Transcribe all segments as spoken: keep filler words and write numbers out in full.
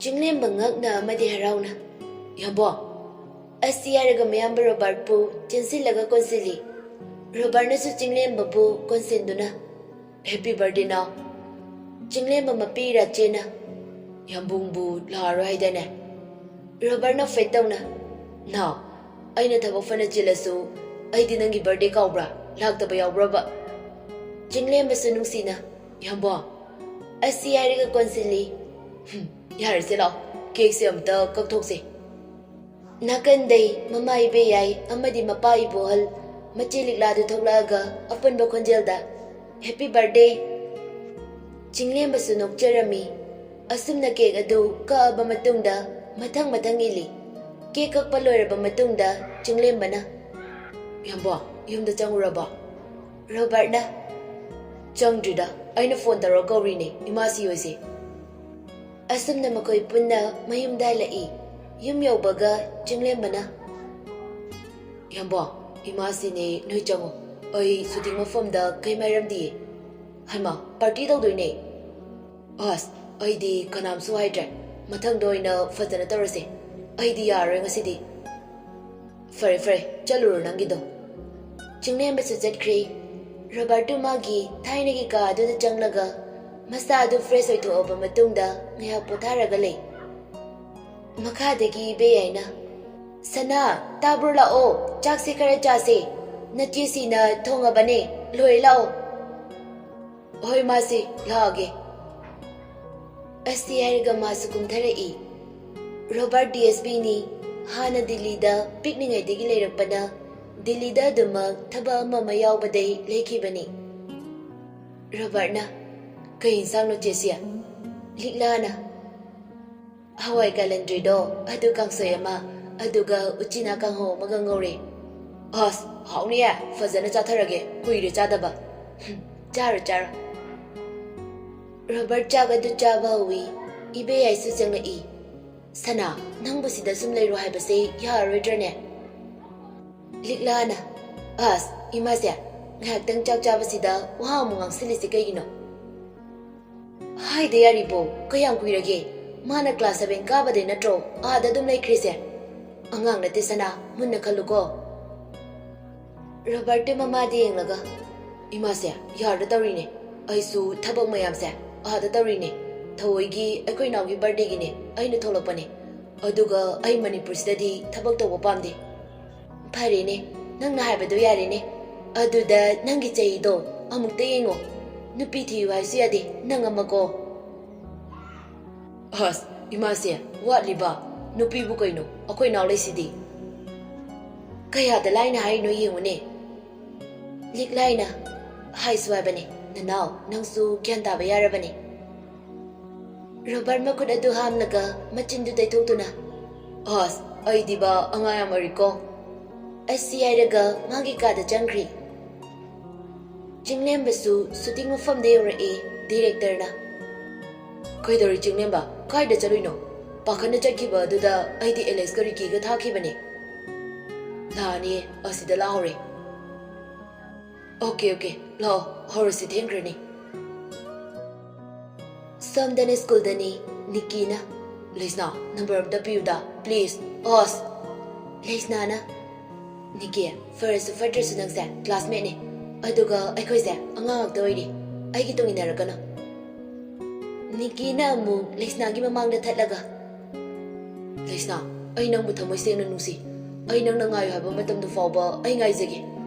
ꯆꯤꯡꯂꯦꯝꯕ ꯉꯛꯅ ꯑꯃꯗꯤ ꯍꯔꯥꯎꯅ, "ꯌꯥꯝꯕꯣ!" ꯑꯁꯤ ꯍꯥꯏꯔꯒ ꯃꯌꯥꯝꯕ ꯔꯣꯕꯥꯔꯠꯄꯨ ꯆꯦꯟꯁꯤꯜꯂꯒ ꯀꯣꯟꯁꯤꯜꯂꯤ꯫ ꯔꯣꯕꯥꯔꯠꯅꯁꯨ ꯆꯤꯡꯂꯦꯝꯕꯕꯨ ꯀꯣꯟꯁꯤꯟꯗꯨꯅ "Happy birthday, ꯅꯥꯎ!" ꯆꯤꯡꯂꯦꯝꯕ ꯃꯄꯤ ꯔꯥꯆꯦꯅ, "ꯌꯥꯝꯕꯨꯡꯕꯨ ꯂꯥꯛꯑꯔꯣꯏ ꯍꯥꯏꯗꯥꯏꯅꯦ?" ꯔꯣꯕꯥꯔꯠꯅ ꯐꯦꯠ ꯇꯧꯅ, "ꯅꯥꯎ, ꯑꯩꯅ ꯊꯕꯛ ꯐꯅ ꯆꯤꯜꯂꯁꯨ ꯑꯩꯗꯤ ꯅꯪꯒꯤ ꯕꯥꯔꯗꯦ ꯀꯥꯎꯕ꯭ꯔꯥ? ꯂꯥꯛꯇꯕ ꯌꯥꯎꯕ꯭ꯔꯕ?" ꯆꯤꯡꯂꯦꯝꯕꯁꯨ ꯅꯨꯡꯁꯤꯅ, "ꯌꯥꯝꯕꯣ!" ꯑꯁꯤ ꯍꯥꯏꯔꯒ ꯀꯣꯟꯁꯤꯜꯂꯤ꯫ "ꯍꯨꯝ, ꯌꯥꯔꯦꯁꯦ, ꯂꯥꯛꯑꯣ, ꯀꯦꯛꯁꯦ ꯑꯝꯇ ꯀꯛꯊꯣꯛꯁꯦ꯫" ꯅꯥꯀꯟꯗꯩ ꯃꯃꯥ ꯏꯕꯦꯌꯥꯏ ꯑꯃꯗꯤ ꯃꯄꯥ ꯏꯕꯣꯍꯜ ꯃꯆꯦ ꯂꯤꯛꯂꯥꯗꯨ ꯊꯣꯛꯂꯛꯑꯒ ꯑꯄꯨꯟꯕ ꯈꯣꯟꯖꯦꯜꯗ, "Happy birthday!" ꯆꯤꯡꯂꯦꯝꯕꯁꯨ ꯅꯣꯛꯆꯔꯝꯃꯤ꯫ ꯑꯁꯨꯝꯅ ꯀꯦꯛ ꯑꯗꯨ ꯀꯛꯑꯕ ꯃꯇꯨꯡꯗ ꯃꯊꯪ ꯃꯊꯪ ꯏꯜꯂꯤ꯫ ꯀꯦꯛ ꯀꯛꯄ ꯂꯣꯏꯔꯕ ꯃꯇꯨꯡꯗ ꯆꯤꯡꯂꯦꯝꯕꯅ, "ꯌꯥꯝꯕꯣ, ꯌꯨꯝꯗ ꯆꯪꯉꯨꯔꯕꯣ?" ꯔꯣꯕꯥꯔꯠꯅ, "ꯆꯪꯗ꯭ꯔꯤꯗ, ꯑꯩꯅ ꯐꯣꯟ ꯇꯧꯔ ꯀꯧꯔꯤꯅꯦ, ꯏꯃꯥꯁꯤ ꯍꯣꯏꯁꯦ꯫" ꯑꯁꯨꯝꯅ ꯃꯈꯣꯏ ꯄꯨꯟꯅ ꯃꯌꯨꯝꯗ ꯍꯜꯂꯛꯏ꯫ ꯌꯨꯝ ꯌꯧꯕꯒ ꯆꯤꯡꯂꯦꯝꯕꯅ, "ꯌꯥꯝꯕꯣ, ꯏꯃꯥꯁꯤꯅꯦ, ꯅꯣꯏ ꯆꯪꯉꯣ꯫ ꯑꯩ ꯁꯨꯇꯤꯡ ꯃꯐꯝꯗ ꯀꯩꯝ ꯍꯥꯏꯔꯝꯗꯤꯌꯦ꯫" "ꯍꯩꯃꯥ, ꯄꯥꯔꯇꯤ ꯇꯧꯗꯣꯏꯅꯦ?" "ꯑꯁ, ꯑꯩꯗꯤ ꯀꯅꯥꯝꯁꯨ ꯍꯥꯏꯗ꯭ꯔꯦ꯫ ꯃꯊꯪꯗ ꯑꯣꯏꯅ ꯐꯖꯅ ꯇꯧꯔꯁꯦ꯫ ꯑꯩꯗꯤ ꯌꯥꯔꯔꯣꯏ ꯉꯁꯤꯗꯤ꯫" "ꯐꯔꯦ, ꯐꯔꯦ, ꯆꯠꯂꯨꯔꯣ ꯅꯪꯒꯤꯗꯣ꯫" ꯆꯤꯡꯂꯦꯝꯕꯁꯨ ꯆꯠꯈ꯭ꯔꯦ꯫ ꯔꯣꯕꯥꯔꯠꯇꯨ ꯃꯥꯒꯤ ꯊꯥꯏꯅꯒꯤ ꯀꯥ ꯑꯗꯨꯗ ꯆꯪꯂꯒ ꯃꯁꯥ ꯑꯗꯨ ꯐ꯭ꯔꯦꯁ ꯑꯣꯏꯊꯣꯛꯑꯕ ꯃꯇꯨꯡꯗ ꯉꯥꯏꯍꯥꯛ ꯄꯣꯊꯥꯔꯒ ꯂꯩ꯫ ꯃꯈꯥꯗꯒꯤ ꯏꯕꯦꯌꯥꯏꯅ, "ꯁꯅꯥ, ꯇꯥꯕ꯭ꯔꯣ? ꯂꯥꯛꯑꯣ, ꯆꯥꯛꯁꯦ ꯈꯔ ꯆꯥꯁꯦ꯫ ꯅꯆꯦꯁꯤꯅ ꯊꯣꯡꯉꯕꯅꯦ, ꯂꯣꯏꯔꯦ, ꯂꯥꯛꯑꯣ꯫" "ꯍꯣꯏ ꯃꯥꯁꯤ, ꯂꯥꯛꯑꯒꯦ꯫" ꯑꯁꯤ ꯍꯥꯏꯔꯒ ꯃꯥꯁꯨ ꯀꯨꯝꯊꯔꯛꯏ꯫ ꯔꯣꯕꯥꯔꯠ ꯗꯤ ꯑꯦꯁ ꯄꯤꯅꯤ꯫ ꯍꯥꯟꯅ ꯗꯤꯜꯂꯤꯗ ꯄꯤꯛꯂꯤꯉꯩꯗꯒꯤ ꯂꯩꯔꯛꯄꯅ ꯗꯤꯜꯂꯤꯗ ꯑꯗꯨꯃꯛ ꯊꯕꯛ ꯑꯃ ꯑꯃ ꯌꯥꯎꯕꯗꯩ ꯂꯩꯈꯤꯕꯅꯤ꯫ ꯔꯣꯕꯥꯔꯠꯅ, "ꯀꯩ ꯏꯟꯁꯥꯡꯅꯣ ꯆꯦꯁꯤ?" ꯂꯤꯛꯂꯥꯅ, "ꯍꯋꯥꯏ ꯀꯥꯂꯟꯗ꯭ꯔꯤꯗꯣ, ꯑꯗꯨ ꯀꯥꯡꯁꯣꯏ ꯑꯃ, ꯑꯗꯨꯒ ꯎꯆꯤꯅꯥ ꯀꯥꯡꯍꯧ ꯑꯃꯒ ꯉꯧꯔꯦ꯫" "ꯑꯁ, ꯍꯥꯎꯅꯤꯌꯦ, ꯐꯖꯅ ꯆꯥꯊꯔꯒꯦ, ꯀꯨꯏꯔꯦ ꯆꯥꯗꯕ꯫" "ꯍꯨꯝ, ꯆꯥꯔꯣ, ꯆꯥꯔꯣ꯫" ꯔꯣꯕꯥꯔꯠ ꯆꯥꯛ ꯑꯗꯨ ꯆꯥꯕ ꯍꯧꯏ꯫ ꯏꯕꯦꯌꯥꯏꯁꯨ ꯆꯪꯂꯛꯏ꯫ "ꯁꯅꯥ, ꯅꯪꯕꯨ ꯁꯤꯗ ꯁꯨꯝ ꯂꯩꯔꯣ ꯍꯥꯏꯕꯁꯦ ꯌꯥꯔꯔꯣꯏꯗ꯭ꯔꯅꯦ?" ꯂꯤꯛꯂꯥꯅ, "ꯑꯁ, ꯏꯃꯥꯁꯦ, ꯉꯥꯏꯍꯥꯛꯇꯪ ꯆꯥꯛ ꯆꯥꯕꯁꯤꯗ ꯋꯥ ꯑꯃꯨꯛ ꯉꯥꯡꯁꯤꯜꯂꯤꯁꯦ ꯀꯩꯒꯤꯅꯣ?" "ꯍꯥꯏꯗ ꯌꯥꯔꯤꯕꯣ? ꯀꯌꯥꯝ ꯀꯨꯏꯔꯒꯦ?" ꯃꯥꯅ ꯀ꯭ꯂꯥꯁ ꯁꯚꯦꯟ ꯀꯥꯕꯗꯩ ꯅꯠꯇ꯭ꯔꯣ ꯑꯥꯗ ꯑꯗꯨꯝ ꯂꯩꯈ꯭ꯔꯤꯁꯦ? ꯑꯉꯥꯡ ꯅꯠꯇꯦ ꯁꯅꯥ, ꯃꯨꯟꯅ ꯈꯜꯂꯨꯀꯣ꯫ ꯔꯣꯕꯔꯠꯇꯤ ꯃꯃꯥꯗ ꯌꯦꯡꯂꯒ, "ꯏꯃꯥꯁꯦ, ꯌꯥꯔꯗ ꯇꯧꯔꯤꯅꯦ꯫ ꯑꯩꯁꯨ ꯊꯕꯛ ꯃꯌꯥꯝꯁꯦ ꯑꯥꯗ ꯇꯧꯔꯤꯅꯦ꯫ ꯊꯑꯣꯏꯒꯤ ꯑꯩꯈꯣꯏ ꯏꯅꯥꯎꯒꯤ ꯕꯥꯔꯗꯦꯒꯤꯅꯦ ꯑꯩꯅ ꯊꯣꯛꯂꯛꯄꯅꯦ꯫ ꯑꯗꯨꯒ ꯑꯩ ꯃꯅꯤꯄꯨꯔꯁꯤꯗꯗꯤ ꯊꯕꯛ ꯇꯧꯕ ꯄꯥꯝꯗꯦ꯫" "ꯐꯔꯦꯅꯦ, ꯅꯪꯅ ꯍꯥꯏꯕꯗꯣ ꯌꯥꯔꯦꯅꯦ꯫ ꯑꯗꯨꯗ ꯅꯪꯒꯤ ꯆꯍꯤꯗꯣ ꯑꯃꯨꯛꯇ ꯌꯦꯡꯉꯣ꯫ ꯅꯨꯄꯤ ꯊꯤꯌꯨ ꯍꯥꯏꯁꯨ ꯌꯥꯗꯦ, ꯅꯪ ꯑꯃꯀꯣ꯫" "ꯑꯁ, ꯏꯃꯥꯁꯦ, ꯋꯥꯠꯂꯤꯕ? ꯅꯨꯄꯤꯕꯨ ꯀꯩꯅꯣ, ꯑꯩꯈꯣꯏ ꯏꯅꯥꯎ ꯂꯩꯁꯤꯗꯤ꯫" "ꯀꯌꯥꯗ ꯂꯥꯏꯅ ꯍꯥꯏꯔꯤꯅꯣ ꯌꯦꯡꯉꯨꯅꯦ꯫" "ꯂꯤꯛ ꯂꯥꯏꯅ ꯍꯥꯏꯁꯨ ꯍꯥꯏꯕꯅꯦ, ꯅꯅꯥꯎ, ꯅꯪꯁꯨ ꯒ꯭ꯌꯥꯟ ꯇꯥꯕ ꯌꯥꯔꯕꯅꯦ꯫" ꯔꯣꯕꯔꯠ ꯃꯈꯨꯠ ꯑꯗꯨ ꯍꯥꯝꯂꯒ ꯃꯆꯤꯟꯗꯨ ꯇꯩꯊꯣꯛꯇꯨꯅ, "ꯑꯁ, ꯑꯩꯗꯤꯕ ꯑꯉꯥꯡ ꯌꯥꯝ ꯑꯣꯏꯔꯤꯀꯣ꯫" ꯑꯁꯤ ꯍꯥꯏꯔꯒ ꯃꯥꯒꯤ ꯀꯥꯗ ꯆꯪꯈ꯭ꯔꯤ꯫ ꯆꯤꯡꯂꯦꯝꯕꯁꯨ ꯁꯨꯇꯤꯡ ꯃꯐꯝꯗ ꯌꯧꯔꯛꯏ꯫ ꯗꯤꯔꯦꯛꯇꯔꯅ, "ꯀꯩꯗꯧꯔꯤ ꯆꯤꯡꯂꯦꯝꯕ? ꯀꯥꯏꯗ ꯆꯠꯂꯨꯏꯅꯣ? ꯄꯥꯈꯠꯅ ꯆꯠꯈꯤꯕ ꯑꯗꯨꯗ ꯑꯩꯗꯤ ꯑꯦꯂꯦꯛꯁꯀ ꯔꯤꯀꯤꯒ ꯊꯥꯈꯤꯕꯅꯦ꯫" "ꯂꯥꯛꯑꯅꯤꯌꯦ, ꯑꯁꯤꯗ ꯂꯥꯛꯍꯧꯔꯦ꯫" "ꯑꯣꯀꯦ, ꯑꯣꯀꯦ, ꯂꯥꯛꯑꯣ, ꯍꯧꯔꯁꯤ, ꯊꯦꯡꯈ꯭ꯔꯅꯤ꯫" ꯁꯣꯝꯗꯅ ꯁ꯭ꯀꯨꯜꯗꯅꯤ꯫ ꯅꯤꯀꯤꯅ, "ꯂꯩꯁꯅꯥ, ꯅꯝꯕꯔ ꯑꯝꯇ ꯄꯤꯌꯨꯗ, ꯄ꯭ꯂꯤꯖ, ꯑꯁ꯫" ꯂꯩꯁꯅꯥꯅ, "ꯅꯤꯀꯤ, ꯐꯔꯁꯨ ꯐꯠꯇ꯭ꯔꯁꯨ ꯅꯪꯁꯦ ꯀ꯭ꯂꯥꯁꯃꯦꯠꯅꯦ, ꯑꯗꯨꯒ ꯑꯩꯈꯣꯏꯁꯦ ꯑꯉꯥꯡ ꯉꯥꯛꯇ ꯑꯣꯏꯔꯤ, ꯑꯩꯒꯤ ꯇꯨꯡ ꯏꯟꯅꯔꯛꯀꯅꯨ꯫" ꯅꯤꯀꯤꯅ ꯑꯃꯨꯛ ꯂꯩꯁꯅꯥꯒꯤ ꯃꯃꯥꯡꯗ ꯊꯠꯂꯒ, "ꯂꯩꯁꯅꯥ, ꯑꯩ ꯅꯪꯕꯨ ꯊꯃꯣꯏ ꯁꯦꯡꯅ ꯅꯨꯡꯁꯤ꯫ ꯑꯩ ꯅꯪꯅ ꯉꯥꯏꯌꯨ ꯍꯥꯏꯕ ꯃꯇꯝꯗꯨ ꯐꯥꯎꯕ ꯑꯩ ꯉꯥꯏꯖꯒꯦ꯫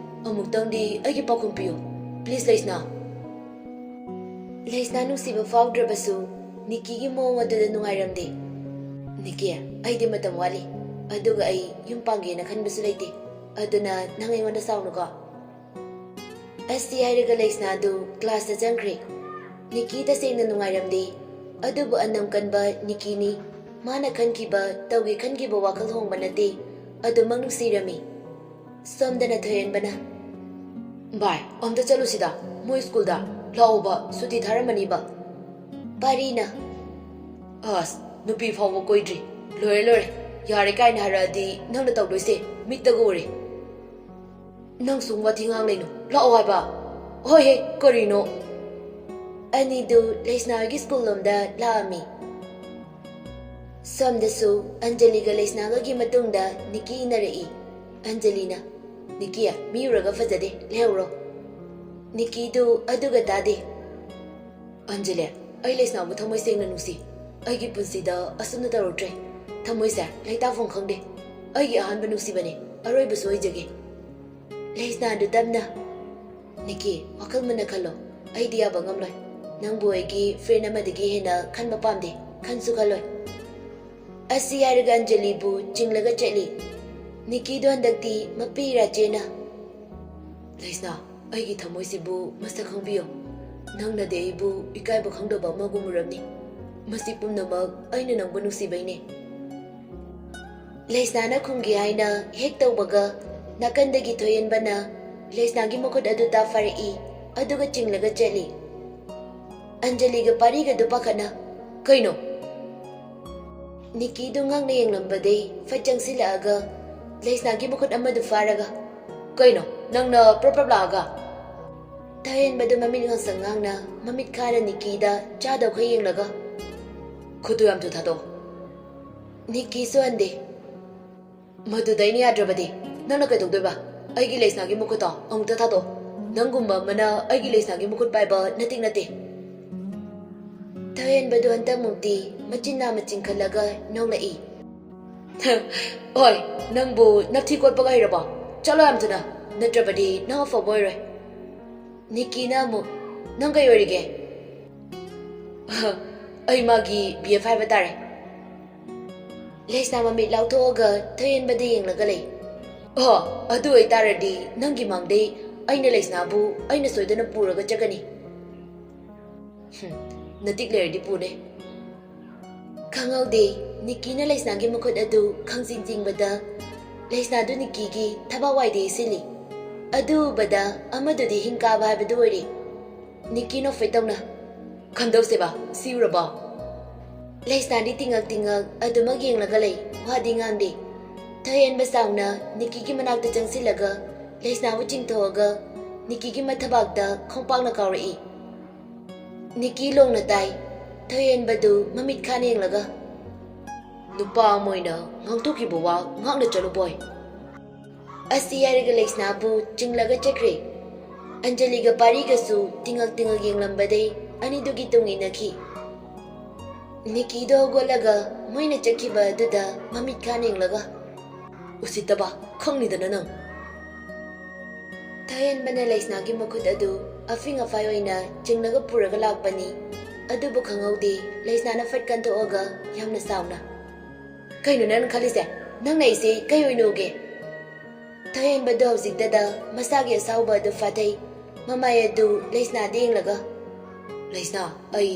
ꯑꯃꯨꯛꯇꯪꯗꯤ ꯑꯩꯒꯤ ꯄꯥꯎꯈꯨꯝ ꯄꯤꯌꯨ, ꯄ꯭ꯂꯤꯖ ꯂꯩꯁꯅꯥ꯫" ꯂꯩꯁꯅꯥ ꯅꯨꯡꯁꯤꯕ ꯐꯥꯎꯗ꯭ꯔꯕꯁꯨ ꯅꯤꯀꯤꯒꯤ ꯃꯑꯣꯡ ꯑꯗꯨꯗ ꯅꯨꯡꯉꯥꯏꯔꯝꯗꯦ꯫ "ꯅꯤꯀꯤ, ꯑꯩꯗꯤ ꯃꯇꯝ ꯋꯥꯠꯂꯤ, ꯑꯗꯨꯒ ꯑꯩ ꯌꯨꯝ ꯄꯥꯟꯒꯦꯅ ꯈꯟꯕꯁꯨ ꯂꯩꯇꯦ, ꯑꯗꯨꯅ ꯅꯪ ꯑꯩꯉꯣꯟꯗ ꯁꯥꯎꯅꯨꯀꯣ꯫" ꯑꯁꯤ ꯍꯥꯏꯔꯒ ꯂꯩꯁꯅꯥꯗꯨ ꯀ꯭ꯂꯥꯁꯇ ꯆꯪꯈ꯭ꯔꯦ꯫ ꯅꯤꯀꯤ ꯇꯁꯦꯡꯅ ꯅꯨꯡꯉꯥꯏꯔꯝꯗꯦ, ꯑꯗꯨꯕꯨ ꯑꯅꯝ ꯀꯟꯕ ꯅꯤꯀꯤꯅꯤ꯫ ꯃꯥꯅ ꯈꯟꯈꯤꯕ, ꯇꯧꯒꯦ ꯈꯟꯈꯤꯕ ꯋꯥꯈꯜ ꯍꯣꯡꯕ ꯅꯠꯇꯦ, ꯑꯗꯨꯃꯛ ꯅꯨꯡꯁꯤꯔꯝꯃꯤ꯫ ꯁꯣꯝꯗꯅ ꯊꯣꯏꯍꯦꯟꯕꯅ, "ꯚꯥꯏ, ꯑꯝꯇ ꯆꯠꯂꯨꯁꯤꯗ, ꯃꯣꯏ ꯁ꯭ꯀꯨꯜꯗ꯫ ꯂꯥꯛꯑꯣꯕ, ꯁꯨꯇꯤ ꯊꯥꯔꯝꯃꯅꯤꯕ꯫" ꯄꯥꯔꯤꯅ, "ꯑꯁ, ꯅꯨꯄꯤ ꯐꯥꯎꯕ ꯀꯣꯏꯗ꯭ꯔꯤ꯫ ꯂꯣꯏꯔꯦ, ꯂꯣꯏꯔꯦ꯫ ꯌꯥꯔꯦ ꯀꯥꯏꯅ ꯍꯥꯏꯔꯛꯑꯗꯤ ꯅꯪꯅ ꯇꯧꯗꯣꯏꯁꯦ ꯃꯤꯠꯇꯒ ꯎꯔꯦ꯫ ꯅꯪꯁꯨ ꯋꯥꯊꯤ ꯉꯥꯡ ꯂꯩꯅꯨ꯫ ꯂꯥꯛꯑꯣ ꯍꯥꯏꯕ꯫" "ꯍꯣꯏꯍꯦ, ꯀꯔꯤꯅꯣ?" ꯑꯅꯤꯗꯨ ꯂꯩꯁꯅꯥꯒꯤ ꯁ꯭ꯀꯨꯜ ꯂꯣꯝꯗ ꯂꯥꯛꯑꯝꯃꯤ꯫ ꯁꯣꯝꯗꯁꯨ ꯑꯟꯖꯂꯤꯒ ꯂꯩꯁꯅꯥꯒꯒꯤ ꯃꯇꯨꯡꯗ ꯅꯤꯀꯤ ꯏꯟꯅꯔꯛꯏ꯫ ꯑꯟꯖꯂꯤꯅ, "ꯅꯤꯀꯤ, ꯃꯤ ꯎꯔꯒ ꯐꯖꯗꯦ, ꯂꯩꯍꯧꯔꯣ꯫" ꯅꯤꯀꯤꯗꯨ ꯑꯗꯨꯒ ꯇꯥꯗꯦ꯫ "ꯑꯟꯖꯂꯤ, ꯑꯩ ꯂꯩꯁꯅꯥꯕꯨ ꯊꯃꯣꯏ ꯁꯦꯡꯅ ꯅꯨꯡꯁꯤ꯫ ꯑꯩꯒꯤ ꯄꯨꯟꯁꯤꯗ ꯑꯁꯨꯝꯅ ꯇꯧꯔꯛꯇ꯭ꯔꯦ꯫ ꯊꯃꯣꯏꯁꯦ ꯂꯩꯇꯥꯐꯝ ꯈꯪꯗꯦ꯫ ꯑꯩꯒꯤ ꯑꯍꯥꯟꯕ ꯅꯨꯡꯁꯤꯕꯅꯤ, ꯑꯔꯣꯏꯕꯁꯨ ꯑꯣꯏꯖꯒꯦ꯫" ꯂꯩꯁꯅꯥꯗꯨ ꯇꯞꯅ, "ꯅꯤꯀꯤ, ꯋꯥꯈꯜ ꯃꯨꯟꯅ ꯈꯜꯂꯣ꯫ ꯑꯩꯗꯤ ꯌꯥꯕ ꯉꯝꯂꯣꯏ꯫ ꯅꯪꯕꯨ ꯑꯩꯒꯤ friend ꯑꯃꯗꯒꯤ ꯍꯦꯟꯅ ꯈꯟꯕ ꯄꯥꯝꯗꯦ, ꯈꯟꯁꯨ ꯈꯜꯂꯣꯏ꯫" ꯑꯁꯤ ꯍꯥꯏꯔꯒ ꯑꯟꯖꯂꯤꯕꯨ ꯆꯤꯡꯂꯒ ꯆꯠꯂꯤ꯫ ꯅꯤꯀꯤꯗꯣ ꯍꯟꯗꯛꯇꯤ ꯃꯄꯤ ꯏꯔꯥ ꯆꯦꯅ, "ꯂꯩꯁꯅꯥ, ꯑꯩꯒꯤ ꯊꯃꯣꯏꯁꯤꯕꯨ ꯃꯁꯛ ꯈꯪꯕꯤꯌꯣ꯫ ꯅꯪꯅꯗꯤ ꯑꯩꯕꯨ ꯏꯀꯥꯏꯕ ꯈꯪꯗꯕ ꯑꯃꯒꯨꯝ ꯎꯔꯝꯅꯤ꯫ ꯃꯁꯤ ꯄꯨꯝꯅꯃꯛ ꯑꯩꯅ ꯅꯪꯕꯨ ꯅꯨꯡꯁꯤꯕꯩꯅꯦ꯫" ꯂꯩꯁꯅꯥꯅ ꯈꯨꯝꯒꯦ ꯍꯥꯏꯅ ꯍꯦꯛ ꯇꯧꯕꯒ, ꯅꯥꯀꯟꯗꯒꯤ ꯊꯣꯏꯍꯦꯟꯕꯅ ꯂꯩꯁꯅꯥꯒꯤ ꯃꯈꯨꯠ ꯑꯗꯨ ꯇꯥ ꯐꯥꯔꯛꯏ, ꯑꯗꯨꯒ ꯆꯤꯡꯂꯒ ꯆꯠꯂꯤ꯫ ꯑꯟꯖꯂꯤꯒ ꯄꯥꯔꯤꯒꯗꯨ ꯄꯥꯈꯠꯅ, "ꯀꯩꯅꯣ?" ꯅꯤꯀꯤꯗꯨ ꯉꯛꯅ ꯌꯦꯡꯂꯝꯕꯗꯩ ꯐꯠ ꯆꯪꯁꯤꯜꯂꯛꯑꯒ ꯂꯩꯁꯅꯥꯒꯤ ꯃꯈꯨꯠ ꯑꯃꯗꯨ ꯐꯥꯔꯒ, "ꯀꯩꯅꯣ, ꯅꯪꯅ ꯄ꯭ꯔꯞ ꯄ꯭ꯔꯞ ꯂꯥꯛꯑꯒ?" ꯊꯣꯏꯍꯦꯟꯕꯗꯨ ꯃꯃꯤꯠ ꯉꯥꯡꯁꯪ ꯉꯥꯡꯅ ꯃꯃꯤꯠ ꯈꯥꯅ ꯅꯤꯀꯤꯗ ꯆꯥꯗꯧꯈꯩ ꯌꯦꯡꯂꯒ, "ꯈꯨꯠꯇꯨ ꯌꯥꯝ ꯊꯨ ꯊꯥꯗꯣꯛꯑꯣ꯫" ꯅꯤꯀꯤꯁꯨ ꯍꯟꯗꯦ꯫ "ꯃꯗꯨꯗ ꯑꯩꯅ ꯌꯥꯗ꯭ꯔꯕꯗꯤ ꯅꯪꯅ ꯀꯩꯗꯧꯗꯣꯏꯕ? ꯑꯩꯒꯤ ꯂꯩꯁꯅꯥꯒꯤ ꯃꯈꯨꯠꯇꯣ ꯑꯃꯨꯛꯇ ꯊꯥꯗꯣꯛꯑꯣ꯫ ꯅꯪꯒꯨꯝꯕ ꯑꯃꯅ ꯑꯩꯒꯤ ꯂꯩꯁꯅꯥꯒꯤ ꯃꯈꯨꯠ ꯄꯥꯏꯕ ꯅꯇꯤꯛ ꯅꯠꯇꯦ꯫" ꯊꯣꯏꯍꯦꯟꯕꯗꯨ ꯍꯟꯗꯛꯃꯨꯛꯇꯤ ꯃꯆꯤꯟ ꯅꯥꯝꯃ ꯆꯤꯡꯈꯠꯂꯒ ꯅꯣꯛꯂꯛꯏ꯫ "ꯍꯣꯏ, ꯅꯪꯕꯨ ꯅꯞꯊꯤ ꯀꯣꯠꯄꯒ ꯍꯩꯔꯕꯣ? ꯆꯠꯂꯣ ꯌꯥꯝ ꯊꯨꯅ, ꯅꯠꯇ꯭ꯔꯕꯗꯤ ꯅꯪ ꯑꯐꯕ ꯑꯣꯏꯔꯣꯏ꯫" ꯅꯤꯀꯤꯅ ꯑꯃꯨꯛ, "ꯅꯪ ꯀꯩ ꯑꯣꯏꯔꯤꯒꯦ?" "ꯑꯩ ꯃꯥꯒꯤ B F ꯍꯥꯏꯕ ꯇꯥꯔꯦ꯫" ꯂꯩꯁꯅꯥ ꯃꯃꯤꯠ ꯂꯥꯎꯊꯣꯛꯑꯒ ꯊꯣꯏꯍꯦꯟꯕꯗ ꯌꯦꯡꯂꯒ ꯂꯩ꯫ "ꯑꯣ, ꯑꯗꯨ ꯑꯣꯏꯇꯥꯔꯗꯤ ꯅꯪꯒꯤ ꯃꯥꯡꯗꯩ ꯑꯩꯅ ꯂꯩꯁꯅꯥꯕꯨ ꯑꯩꯅ ꯁꯣꯏꯗꯅ ꯄꯨꯔꯒ ꯆꯠꯀꯅꯤ꯫" "ꯍꯨꯝ, ꯅꯇꯤꯛ ꯂꯩꯔꯗꯤ ꯄꯨꯅꯦ꯫" ꯈꯪꯍꯧꯗꯦ, ꯅꯤꯀꯤꯅ ꯂꯩꯁꯅꯥꯒꯤ ꯃꯈꯨꯠ ꯑꯗꯨ ꯈꯪꯆꯤꯡ ꯆꯤꯡꯕꯗ ꯂꯩꯁꯅꯥꯗꯨ ꯅꯤꯀꯤꯒꯤ ꯊꯕꯥꯛ ꯋꯥꯏꯗ ꯌꯩꯁꯤꯜꯂꯤ꯫ ꯑꯗꯨ ꯎꯕꯗ ꯑꯃꯗꯨꯗꯤ ꯍꯤꯡ ꯀꯥꯕ ꯍꯥꯏꯕꯗꯨ ꯑꯣꯏꯔꯦ꯫ ꯅꯤꯀꯤ ꯅꯣꯛꯐꯦꯠ ꯇꯧꯅ, "ꯀꯝꯗꯧꯁꯦꯕ, ꯁꯤ ꯎꯔꯕꯣ?" ꯂꯩꯁꯅꯥꯗꯤ ꯇꯤꯡꯉꯛ ꯇꯤꯡꯉꯛ ꯑꯗꯨꯃꯛ ꯌꯦꯡꯂꯒ ꯂꯩ, ꯋꯥꯗꯤ ꯉꯥꯡꯗꯦ꯫ ꯊꯣꯏꯍꯦꯟꯕ ꯆꯥꯎꯅ ꯅꯤꯀꯤꯒꯤ ꯃꯅꯥꯛꯇ ꯆꯪꯁꯤꯜꯂꯒ ꯂꯩꯁꯅꯥꯕꯨ ꯆꯤꯡꯊꯣꯛꯑꯒ ꯅꯤꯀꯤꯒꯤ ꯃꯊꯕꯥꯛꯇ ꯈꯣꯡꯄꯥꯛꯅ ꯀꯥꯎꯔꯛꯏ꯫ ꯅꯤꯀꯤ ꯂꯣꯡꯅ ꯇꯥꯏ꯫ ꯊꯣꯏꯍꯦꯟꯕꯗꯨ ꯃꯃꯤꯠ ꯈꯥꯅ ꯌꯦꯡꯂꯒ, ꯅꯨꯄꯥ ꯑꯃ ꯑꯣꯏꯅ ꯉꯥꯡꯊꯣꯛꯈꯤꯕ ꯋꯥ ꯉꯥꯛꯅ ꯆꯠꯂꯨꯕꯣꯏ꯫ ꯑꯁꯤ ꯍꯥꯏꯔꯒ ꯂꯩꯁꯅꯥꯕꯨ ꯆꯤꯡꯂꯒ ꯆꯠꯈ꯭ꯔꯦ꯫ ꯑꯟꯖꯂꯤꯒ ꯄꯥꯔꯤꯒꯁꯨ ꯇꯤꯡꯉꯛ ꯇꯤꯡꯉꯛ ꯌꯦꯡꯂꯝꯕꯗꯩ ꯑꯅꯤꯗꯨꯒꯤ ꯇꯨꯡ ꯏꯟꯅꯈꯤ꯫ ꯅꯤꯀꯤꯗꯣ ꯍꯧꯒꯠꯂꯒ ꯃꯣꯏꯅ ꯆꯠꯈꯤꯕ ꯑꯗꯨꯗ ꯃꯃꯤꯠ ꯈꯥꯅ ꯌꯦꯡꯂꯒ, "ꯎꯁꯤꯠꯇꯕ, ꯈꯪꯅꯤꯗꯅ ꯅꯪ!" ꯊꯣꯏꯍꯦꯟꯕꯅ ꯂꯩꯁꯅꯥꯒꯤ ꯃꯈꯨꯠ ꯑꯗꯨ ꯑꯐꯤꯡ ꯑꯐꯥꯏ ꯑꯣꯏꯅ ꯆꯤꯡꯂꯒ ꯄꯨꯔꯒ ꯂꯥꯛꯄꯅꯤ꯫ ꯑꯗꯨꯕꯨ ꯈꯪꯍꯧꯗꯦ, ꯂꯩꯁꯅꯥꯅ ꯐꯠ ꯀꯟꯊꯣꯛꯑꯒ ꯌꯥꯝꯅ ꯁꯥꯎꯅ, "ꯀꯩꯅꯣ ꯅꯪꯅ ꯈꯜꯂꯤꯁꯦ? ꯅꯪꯅ ꯑꯩꯁꯦ ꯀꯩ ꯑꯣꯏꯅ ꯎꯒꯦ?" ꯊꯣꯏꯍꯦꯟꯕꯗꯨ ꯍꯧꯖꯤꯛꯇꯗ ꯃꯁꯥꯒꯤ ꯑꯁꯥꯎꯕ ꯑꯗꯨ ꯐꯥꯊꯩ꯫ ꯃꯃꯥꯏ ꯑꯗꯨ ꯂꯩꯁꯅꯥꯗ ꯌꯦꯡꯂꯒ, "ꯂꯩꯁꯅꯥ, ꯑꯩ..."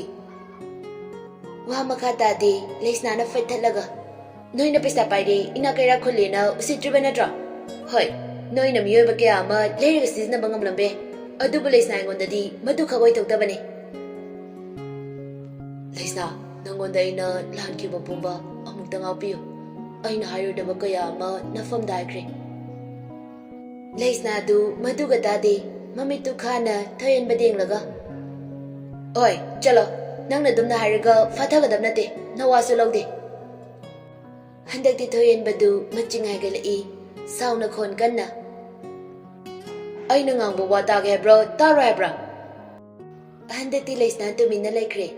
ꯋꯥ ꯃꯈꯥ ꯇꯥꯗꯦ꯫ ꯂꯩꯁꯅꯥꯅ ꯐꯠ ꯊꯠꯂꯒ, "ꯅꯣꯏꯅ ꯄꯩꯁꯥ ꯄꯥꯏꯔꯦ, ꯏꯅꯥꯛ ꯀꯩꯔꯥꯛ ꯈꯨꯜꯂꯦꯅ ꯎꯁꯤꯠꯇ꯭ꯔꯤꯕ ꯅꯠꯇ꯭ꯔꯣ? ꯍꯣꯏ, ꯅꯣꯏꯅ ꯃꯤꯑꯣꯏꯕ ꯀꯌꯥ ꯑꯃ ꯂꯩꯔꯒ ꯁꯤꯖꯤꯟꯅꯕ ꯉꯝꯂꯝꯕ ꯌꯥꯏ, ꯑꯗꯨꯕꯨ ꯂꯩꯁꯅꯥ ꯑꯩꯉꯣꯟꯗꯗꯤ ꯃꯗꯨ ꯈꯛ ꯑꯣꯏꯊꯣꯛꯇꯕꯅꯤ꯫ ꯂꯩꯁꯅꯥ, ꯅꯪꯉꯣꯟꯗ ꯑꯩꯅ ꯂꯥꯟꯈꯤꯕ ꯄꯨꯝꯕ ꯑꯃꯨꯛꯇ ꯉꯥꯛꯄꯤꯌꯨ꯫ ꯑꯩꯅ ꯍꯥꯏꯔꯣꯏꯗꯕ ꯀꯌꯥ ꯑꯃ ꯅꯐꯝꯗ ꯍꯥꯏꯈ꯭ꯔꯦ꯫" ꯂꯩꯁꯅꯥꯗꯨ ꯃꯗꯨꯒ ꯇꯥꯗꯦ꯫ ꯃꯃꯤꯠꯇꯨ ꯈꯥꯅ ꯊꯣꯏꯍꯦꯟꯕꯗ ꯌꯦꯡꯂꯒ, "ꯑꯣꯏ, ꯆꯠꯂꯣ꯫ ꯅꯪꯅ ꯑꯗꯨꯝꯅ ꯍꯥꯏꯔꯒ ꯐꯥꯊꯒꯗꯕ ꯅꯠꯇꯦ꯫ ꯅꯋꯥꯁꯨ ꯂꯧꯗꯦ꯫" ꯍꯟꯗꯛꯇꯤ ꯊꯣꯏꯍꯦꯟꯕꯗꯨ ꯃꯆꯤꯡ ꯍꯥꯏꯒꯠꯂꯛꯏ꯫ ꯁꯥꯎꯅ ꯈꯣꯟ ꯀꯟꯅ, "ꯑꯩꯅ ꯉꯥꯡꯕ ꯋꯥ ꯇꯥꯒꯦ ꯍꯥꯏꯕ꯭ꯔꯥ, ꯇꯥꯔꯣꯏ ꯍꯥꯏꯕ꯭ꯔꯥ?" ꯍꯟꯗꯛꯇꯤ ꯂꯩꯁꯅꯥ ꯇꯨꯃꯤꯟꯅ ꯂꯩꯈ꯭ꯔꯦ꯫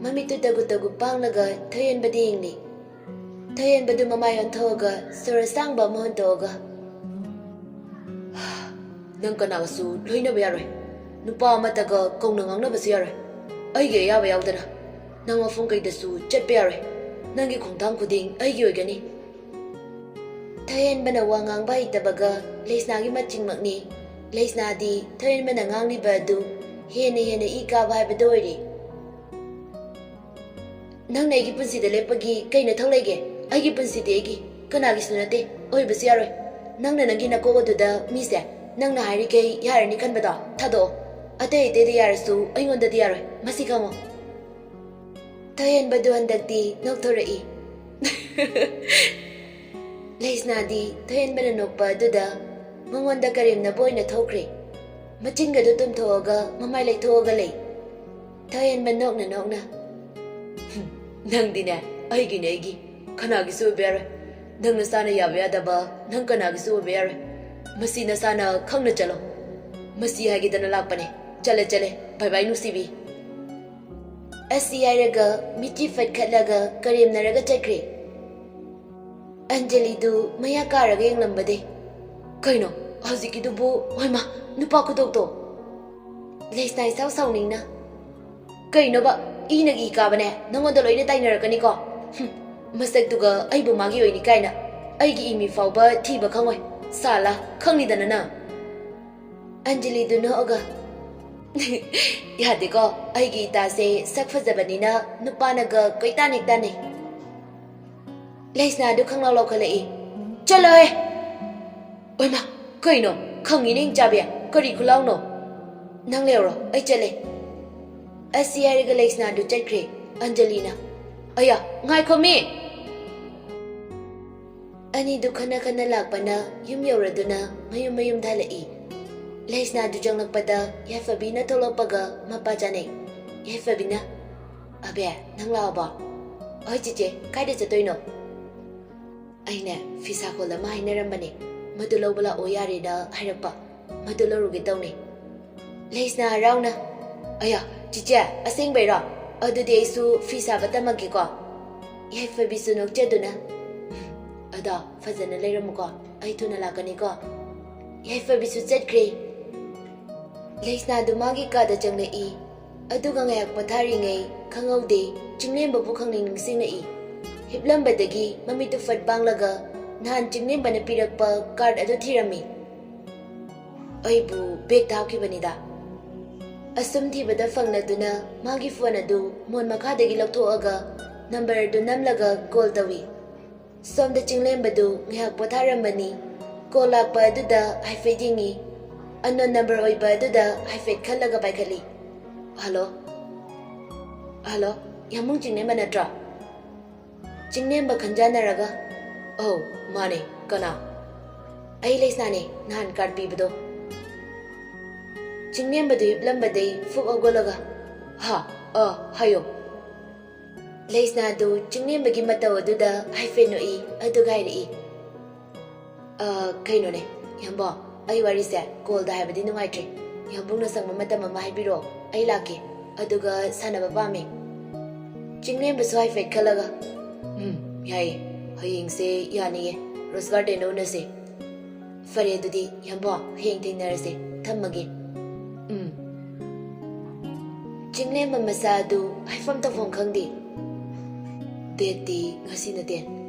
ꯃꯃꯤꯠꯇꯨ ꯇꯒꯨ ꯇꯒꯨ ꯄꯥꯡꯂꯒ ꯊꯣꯏꯍꯦꯟꯕꯗ ꯌꯦꯡꯂꯤ꯫ ꯊꯣꯏꯍꯦꯟꯕꯗꯨ ꯃꯃꯥꯏ ꯑꯣꯟꯊꯣꯛꯑꯒ ꯁꯣꯔ ꯑꯁꯥꯡꯕ ꯑꯃ ꯍꯣꯟꯇꯣꯛꯑꯒ, "ꯅꯪ ꯀꯅꯥꯒꯁꯨ ꯂꯣꯏꯅꯕ ꯌꯥꯔꯣꯏ꯫ ꯅꯨꯄꯥ ꯑꯃꯠꯇꯒ ꯀꯧꯅ ꯉꯥꯡꯅꯕꯁꯨ ꯌꯥꯔꯣꯏ꯫ ꯑꯩꯒꯤ ꯑꯌꯥꯕ ꯌꯥꯎꯗꯅ ꯅꯪ ꯃꯐꯝ ꯀꯩꯗꯁꯨ ꯆꯠꯄ ꯌꯥꯔꯣꯏ꯫ ꯅꯪꯒꯤ ꯈꯣꯡꯊꯥꯡ ꯈꯨꯗꯤꯡ ꯑꯩꯒꯤ ꯑꯣꯏꯒꯅꯤ꯫" ꯊꯣꯏꯍꯦꯟꯕꯅ ꯋꯥ ꯉꯥꯡꯕ ꯍꯩꯇꯕꯒ ꯂꯩꯁꯅꯥꯒꯤ ꯃꯆꯤꯡꯃꯛꯅꯤ꯫ ꯂꯩꯁꯅꯥꯗꯤ ꯊꯣꯏꯍꯦꯟꯕꯅ ꯉꯥꯡꯂꯤꯕ ꯑꯗꯨ ꯍꯦꯟꯅ ꯍꯦꯟꯅ ꯏ ꯀꯥꯕ ꯍꯥꯏꯕꯗꯨ ꯑꯣꯏꯔꯦ꯫ "ꯅꯪꯅ ꯑꯩꯒꯤ ꯄꯨꯟꯁꯤꯗ ꯂꯦꯞꯄꯒꯤ ꯀꯩ ꯃꯊꯧ ꯂꯩꯒꯦ? ꯑꯩꯒꯤ ꯄꯨꯟꯁꯤꯗꯤ ꯑꯩꯒꯤ, ꯀꯅꯥꯒꯤꯁꯨ ꯅꯠꯇꯦ, ꯑꯣꯏꯕꯁꯨ ꯌꯥꯔꯣꯏ꯫ ꯅꯪꯅ ꯅꯪꯒꯤ ꯅꯀꯣꯛ ꯑꯗꯨꯗ ꯃꯤꯁꯦ ꯅꯪꯅ ꯍꯥꯏꯔꯤꯈꯩ ꯌꯥꯔꯅꯤ ꯈꯟꯕꯗꯣ ꯊꯥꯗꯣꯛꯑꯣ꯫ ꯑꯇꯩ ꯑꯇꯩꯗ ꯌꯥꯔꯁꯨ ꯑꯩꯉꯣꯟꯗꯗꯤ ꯌꯥꯔꯣꯏ, ꯃꯁꯤ ꯈꯪꯉꯣ꯫" ꯊꯣꯏꯍꯦꯟꯕꯗꯨ ꯍꯟꯗꯛꯇꯤ ꯅꯣꯛꯊꯣꯔꯛꯏ꯫ ꯂꯩꯁꯅꯥꯗꯤ ꯊꯣꯏꯍꯦꯟꯕꯅ ꯅꯣꯛꯄ ꯑꯗꯨꯗ ꯃꯉꯣꯟꯗ ꯀꯔꯦꯝꯅꯕ ꯑꯣꯏꯅ ꯊꯣꯛꯈ꯭ꯔꯦ꯫ ꯃꯆꯤꯟꯒꯗꯨ ꯇꯨꯝꯊꯣꯛꯑꯒ ꯃꯃꯥꯏ ꯂꯩꯊꯣꯛꯑꯒ ꯂꯩ꯫ ꯊꯣꯏꯍꯦꯟꯕ ꯅꯣꯛꯅ ꯅꯣꯛꯅ, "ꯍꯨꯝ, ꯅꯪꯗꯤꯅꯦ ꯑꯩꯒꯤꯅꯦ ꯑꯩꯒꯤ꯫ ꯀꯅꯥꯒꯤꯁꯨ ꯑꯣꯏꯕ ꯌꯥꯔꯣꯏ꯫ ꯅꯪ ꯅꯁꯥꯅ ꯌꯥꯕ ꯌꯥꯗꯕ ꯅꯪ ꯀꯅꯥꯒꯤꯁꯨ ꯑꯣꯏꯕ ꯌꯥꯔꯣꯏ꯫ ꯃꯁꯤ ꯅꯁꯥꯅ ꯈꯪꯅ ꯆꯠꯂꯣ꯫ ꯃꯁꯤ ꯍꯥꯏꯒꯦꯗꯅ ꯂꯥꯛꯄꯅꯦ꯫ ꯆꯠꯂꯦ, ꯆꯠꯂꯦ꯫ ꯕꯥꯏ ꯕꯥꯏ, ꯅꯨꯡꯁꯤꯕꯤ꯫ ꯑꯁꯤ ꯍꯥꯏꯔꯒ ꯃꯤꯠꯀꯤ ꯐꯠꯈꯠꯂꯒ ꯀꯔꯦꯝꯅꯔꯒ ꯆꯠꯈ꯭ꯔꯦ꯫ ꯑꯟꯖꯂꯤꯗꯨ ꯃꯌꯥ ꯀꯥꯔꯒ ꯌꯦꯡꯂꯝꯕꯗꯩ, "ꯀꯩꯅꯣ ꯍꯧꯖꯤꯛꯀꯤꯗꯨꯕꯨ? ꯍꯣꯏꯃ, ꯅꯨꯄꯥ ꯈꯨꯗꯣꯛꯇꯣ!" ꯂꯩꯁꯅꯥ ꯏꯁꯥꯎ ꯁꯥꯎꯅꯤꯡꯅ, "ꯀꯩꯅꯣꯕ? ꯏꯅꯒꯤ ꯀꯥꯕꯅꯦ, ꯅꯪꯉꯣꯟꯗ ꯂꯣꯏꯅ ꯇꯥꯏꯅꯔꯛꯀꯅꯤꯀꯣ꯫ ꯍꯨꯝ, ꯃꯁꯛꯇꯨꯒ ꯑꯩꯕꯨ ꯃꯥꯒꯤ ꯑꯣꯏꯅꯤ ꯀꯥꯏꯅ꯫ ꯑꯩꯒꯤ ꯏꯃꯤ ꯐꯥꯎꯕ ꯊꯤꯕ ꯈꯪꯉꯣꯏ꯫ ꯁꯥꯂꯥ, ꯈꯪꯅꯤꯗꯅ ꯅꯪ?" ꯑꯟꯖꯂꯤꯗꯨ ꯅꯣꯛꯑꯒ, "ꯌꯥꯗꯦꯀꯣ, ꯑꯩꯒꯤ ꯏꯇꯥꯁꯦ ꯁꯛ ꯐꯖꯕꯅꯤꯅ ꯅꯨꯄꯥꯅꯒ ꯀꯣꯏꯇꯥꯟ ꯍꯦꯛ ꯇꯥꯟꯅꯩ꯫" ꯂꯩꯁꯅꯥꯗꯨ ꯈꯪꯂꯥꯎ ꯂꯥꯎꯈꯠꯂꯛꯏ꯫ "ꯆꯠꯂꯣꯍꯦ!" "ꯑꯣꯏꯃ, ꯀꯩꯅꯣ? ꯈꯪꯉꯤꯅꯦ ꯏꯪꯆꯥꯕꯤ, ꯀꯔꯤ ꯈꯨꯂꯥꯎꯅꯣ?" "ꯅꯪ ꯂꯩꯍꯧꯔꯣ, ꯑꯩ ꯆꯠꯂꯦ꯫" ꯑꯁꯤ ꯍꯥꯏꯔꯒ ꯂꯩꯁꯅꯥꯗꯨ ꯆꯠꯈ꯭ꯔꯦ꯫ ꯑꯟꯖꯂꯤꯅ, "ꯑꯌꯥ, ꯉꯥꯏꯈꯣꯃꯤ!" ꯑꯅꯤꯗꯨ ꯈꯟꯅ ꯈꯟꯅ ꯂꯥꯛꯄꯅ ꯌꯨꯝ ꯌꯧꯔꯗꯨꯅ ꯃꯌꯨꯝ ꯃꯌꯨꯝꯗ ꯍꯜꯂꯛꯏ꯫ ꯂꯩꯁꯅꯥꯗꯨ ꯆꯪꯂꯛꯄꯗ ꯌꯥꯏꯐꯕꯤꯅ ꯊꯣꯛꯂꯛꯄꯒ ꯃꯄꯥ ꯆꯥꯅꯩ꯫ ꯌꯥꯏꯐꯕꯤꯅ, "ꯑꯕꯦ, ꯅꯪ ꯂꯥꯛꯑꯕꯣ?" "ꯍꯣꯏ ꯆꯤꯆꯦ, ꯀꯥꯏꯗ ꯆꯠꯇꯣꯏꯅꯣ?" "ꯑꯩꯅꯦ, ꯐꯤꯁꯥ ꯈꯣꯜ ꯑꯃ ꯍꯥꯏꯅꯔꯝꯕꯅꯦ, ꯃꯗꯨ ꯂꯧꯕ ꯂꯥꯛꯑꯣ ꯌꯥꯔꯦꯅ ꯍꯥꯏꯔꯛꯄ, ꯃꯗꯨ ꯂꯧꯔꯨꯒꯦ ꯇꯧꯅꯦ꯫" ꯂꯩꯁꯅꯥ ꯍꯔꯥꯎꯅ, "ꯑꯌꯥ, ꯆꯤꯆꯦ, ꯑꯁꯦꯡꯕꯩꯔꯣ? ꯑꯗꯨꯗꯤ ꯑꯩꯁꯨ ꯐꯤ ꯁꯥꯕ ꯇꯝꯃꯒꯦꯀꯣ꯫" ꯌꯥꯏꯐꯕꯤꯁꯨ ꯅꯣꯛꯆꯗꯨꯅ, "ꯑꯗꯣ ꯐꯖꯅ ꯂꯩꯔꯝꯃꯨꯀꯣ, ꯑꯩ ꯊꯨꯅ ꯂꯥꯛꯀꯅꯤꯀꯣ꯫" ꯌꯥꯏꯐꯕꯤꯁꯨ ꯆꯠꯈ꯭ꯔꯦ꯫ ꯂꯩꯁꯅꯥꯗꯨ ꯃꯥꯒꯤ ꯀꯥꯗ ꯆꯪꯂꯛꯏ꯫ ꯑꯗꯨꯒ ꯉꯥꯏꯍꯥꯛ ꯄꯣꯊꯥꯔꯤꯉꯩ ꯈꯪꯍꯧꯗꯦ, ꯆꯤꯡꯂꯦꯝꯕꯕꯨ ꯈꯪꯅꯤꯡ ꯅꯤꯡꯁꯤꯡꯂꯛꯏ꯫ ꯍꯤꯞꯂꯝꯕꯗꯒꯤ ꯃꯃꯤꯠꯇꯨ ꯐꯠ ꯄꯥꯡꯂꯒ ꯅꯍꯥꯟ ꯆꯤꯡꯂꯦꯝꯕꯅ ꯄꯤꯔꯛꯄ ꯀꯥꯔꯗ ꯑꯗꯨ ꯊꯤꯔꯝꯃꯤ꯫ ꯑꯩꯕꯨ ꯕꯦꯒꯇ ꯍꯥꯞꯈꯤꯕꯅꯤꯗ꯫ ꯑꯁꯨꯝ ꯊꯤꯕꯗ ꯐꯪꯂꯗꯨꯅ ꯃꯥꯒꯤ ꯐꯣꯟ ꯑꯗꯨ ꯃꯣꯟ ꯃꯈꯥꯗꯒꯤ ꯂꯧꯊꯣꯛꯑꯒ ꯅꯝꯕꯔ ꯑꯗꯨ ꯅꯝꯂꯒ ꯀꯣꯜ ꯇꯧꯏ꯫ ꯁꯣꯝꯗ ꯆꯤꯡꯂꯦꯝꯕꯗꯨ ꯉꯥꯏꯍꯥꯛ ꯄꯣꯊꯥꯔꯝꯕꯅꯤ꯫ ꯀꯣꯜ ꯂꯥꯛꯄ ꯑꯗꯨꯗ ꯍꯥꯏꯐꯦꯠ ꯌꯦꯡꯉꯤ꯫ ꯑꯟꯅꯣꯟ ꯅꯝꯕꯔ ꯑꯣꯏꯕ ꯑꯗꯨꯗ ꯍꯥꯏꯐꯦꯠ ꯈꯜꯂꯒ ꯄꯥꯏꯈꯠꯂꯤ꯫ "ꯍꯜꯂꯣ? ꯍꯜꯂꯣ? ꯌꯥꯝꯕꯨꯡ ꯆꯤꯡꯂꯦꯝꯕ ꯅꯠꯇ꯭ꯔꯣ?" ꯆꯤꯡꯂꯦꯝꯕ ꯈꯟꯖꯥꯟꯅꯔꯒ, "ꯑꯧ, ꯃꯥꯅꯦ꯫ ꯀꯅꯥ?" "ꯑꯩ ꯂꯩꯁꯅꯥꯅꯦ, ꯅꯍꯥꯟ ꯀꯥꯔꯗ ꯄꯤꯕꯗꯣ꯫" ꯆꯤꯡꯂꯦꯝꯕꯗꯨ ꯍꯤꯞꯂꯝꯕꯗꯩ ꯐꯨꯛ ꯍꯧꯒꯠꯂꯒ, "ꯍꯥ? ꯑ, ꯍꯥꯏꯌꯣ꯫" ꯂꯩꯁꯅꯥꯗꯨ ꯆꯤꯡꯂꯦꯝꯕꯒꯤ ꯃꯇꯧ ꯑꯗꯨꯗ ꯍꯥꯏꯐꯦꯠ ꯅꯣꯛꯏ, ꯑꯗꯨꯒ ꯍꯥꯏꯔꯛꯏ, "ꯑ, ꯀꯩꯅꯣꯅꯦ, ꯌꯥꯝꯕꯣ, ꯑꯩ ꯋꯥꯔꯤꯁꯦ ꯀꯣꯜꯗ ꯍꯥꯏꯕꯗꯤ ꯅꯨꯡꯉꯥꯏꯇ꯭ꯔꯦ꯫ ꯌꯥꯝꯕꯨꯡꯅ ꯁꯪꯕ ꯃꯇꯝ ꯑꯃ ꯍꯥꯏꯕꯤꯔꯛꯑꯣ, ꯑꯩ ꯂꯥꯛꯀꯦ, ꯑꯗꯨꯒ ꯁꯥꯟꯅꯕ ꯄꯥꯝꯃꯦ꯫" ꯆꯤꯡꯂꯦꯝꯕꯁꯨ ꯍꯥꯏꯐꯦꯠ ꯈꯜꯂꯒ, "ꯎꯝ, ꯌꯥꯏꯌꯦ, ꯍꯌꯦꯡꯁꯦ ꯌꯥꯅꯤꯌꯦ, ꯔꯣꯁ ꯒꯥꯔꯗꯦꯟꯗ ꯎꯅꯁꯦ꯫" "ꯐꯔꯦ, ꯑꯗꯨꯗꯤ ꯌꯥꯝꯕꯣ, ꯍꯌꯦꯡ ꯊꯦꯡꯅꯔꯁꯦ, ꯊꯝꯃꯒꯦ꯫" "ꯎꯝ꯫" ꯆꯤꯡꯂꯦꯝꯕ ꯃꯁꯥ ꯑꯗꯨ ꯍꯥꯏꯐꯝ ꯇꯧꯐꯝ ꯈꯪꯗꯦ꯫ "ꯗꯦꯠꯇꯤ ꯉꯁꯤ ꯅꯠꯇꯦ,